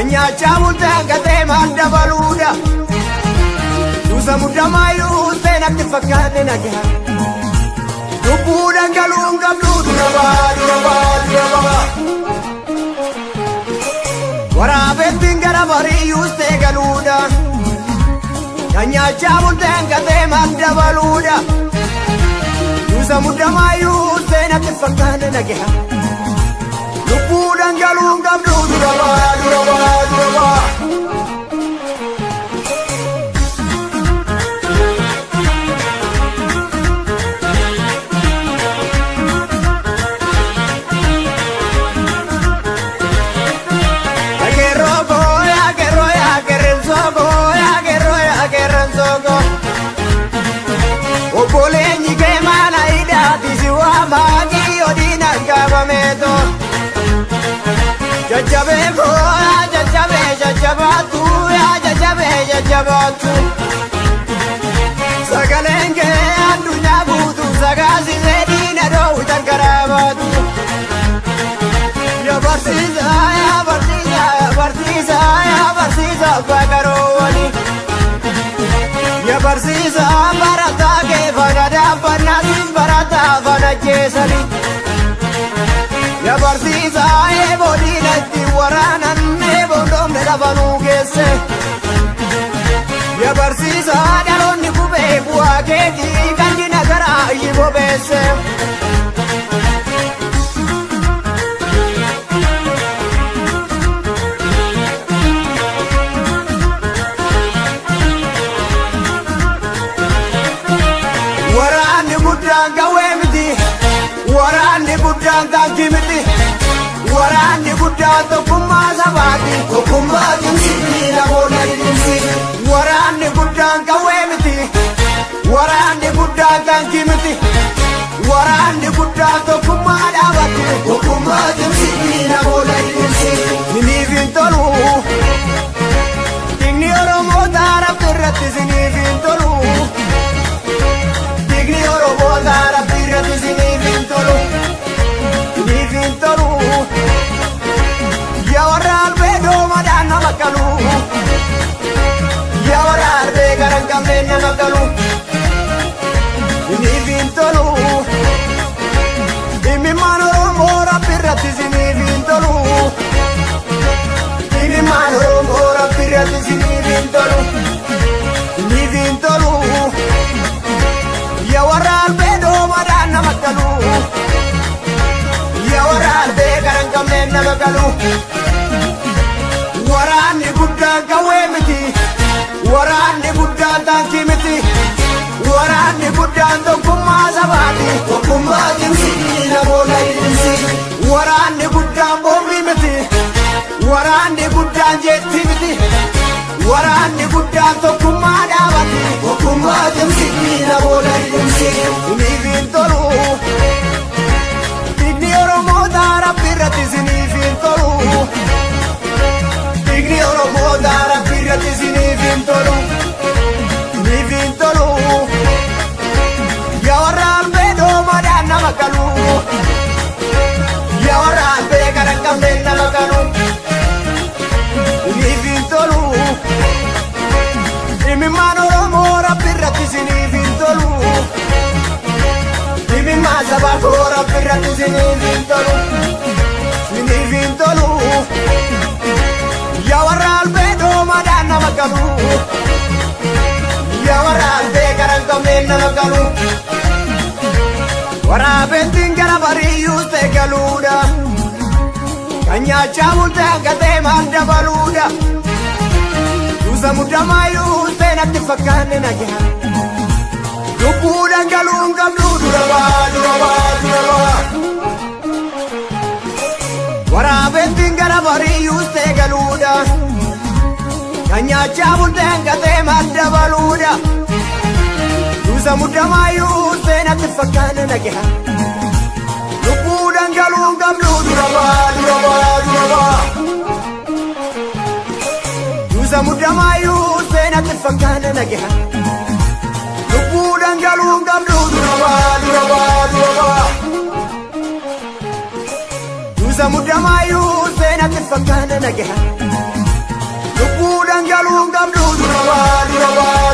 Nyaachaa bultee gatee maal dabaluudha? Duusa muddamaayyuu seenatti fakkaate nagaa. Lubbuu dhangaluun qabdu dura baa dura baa dura baa. Waraabettiin gara bariyyuus ta'e galuudha. Nyaachaa bultee gatee maal dabaluudha? Duusa muddamaayyuu seenatti fakkaate nagaa. Lubbuu dhangaluun qabdu dura baa dura baa dura baa. Obboleenyi kee mana hidhaati si waamaa kiyyoo qabameeto. Jajjabee koo jajjabee jajjabaatu jajjabee jajjabaatu. Sagaleen kee addunyaa guutuu sagaasisee diina dhoowwitan karaa baatu. Yaa barsiisaa yaa barsiisaa yaa barsiisaa yaa barsiisaa abbaa qaroowwani. Yaa barsiisaa barataa kee faana dhaabbannaa siin barataa faana jeesani. Yaa barsiisaa eeboo diinatti waraanan eeboon dhoofne lafanuu geesse. Yaa barsiisaa dhaloonni qubee bu'aa keetii kan diina garaa ishii bobeesse. Waraanni guddaan qawwee miti. Waraanni guddaan taankii miti. Waraanni guddaan tokkummaa sabaati. Tokkummaa cimsi namoota cimsi. Waraanni guddaan qawwee miti. Waraanni guddaan taankii miti. Waraanni guddaan tokkummaa dhaabatti. Tokkummaa cimsi namoota cimsi. Siniif hin tolu. Dhiigni Oromoo Rabbi irratti siniif hin tolu. Dhiigni Oromoo Rabbi irratti siniif hin tolu. Siniif hin tolu. Yaa warra albee doomadhaan nama qalu. Yaa warra albee gara hin qabneen nama qalu. Siniif hin tolu. Dhimmimaan Oromoo Rabbi irratti siniif hin tolu. Dhimmimaan Oromoo Rabbi irratti siniif hin tolu. Siniif hin tolu. Yaa warra albee doomadhaan nama qalu. Yaa warra albee gara hin qabneen nama qalu. Waraanni guddaan qawwee miti. Waraanni guddaan taankii miti. Waraanni guddaan tokkummaa sabaati. Tokkummaa cimsi namoota cimsi. Waraanni guddaan boombii miti. Waraanni guddaan jeetti miti. Waraanni guddaan tokkummaa dhaabati. Tokkummaa cimsi namoota cimsi. Siniif hin tolu. Dhiigni Oromoo Rabbi irratti siniif hin tolu. Dhiigni Oromoo Rabbi irratti siniif hin tolu. Siniif hin tolu. Yaa warra albee doomadhaan nama qalu. Yaa warra albee gara hin qabneen nama qalu. Siniif hin tolu. Dhimmimaan Oromoo Rabbi irratti siniif hin tolu. Dhimmimaan saba koo Rabbi irratti siniif hin tolu. Siniif hin tolu. Yaa warra albee doomadhaan nama qalu. Yaa warra albee gara hin qabneen nama qalu. Waraabettiin gara bariyyuus ta'e galuudha. Kan nyaachaa bultee gatee maal dabaluudha? Duusa muddamaayyuu seenatti fakkaanne nagaa. Lubbuu dhangaluun qabdu dura baa dura baa dura baa. Waraabettiin gara bariyyuus ta'e galuudha. Kan nyaachaa bultee gatee maal dabaluudha? Duusa muddamaayyuu seenatti fakkaanne nagaa. Lubbuu dhangaluun qabdu dura baa dura baa dura baa. Duusa muddamaayyuu seenatti fakkaanne nagaa. Lubbuu dhangaluun qabdu dura baa dura baa dura baa. Duusa muddamaayyuu seenatti fakkaanne nagaa. Halkan galuu hin qabdu durabaa durabaa.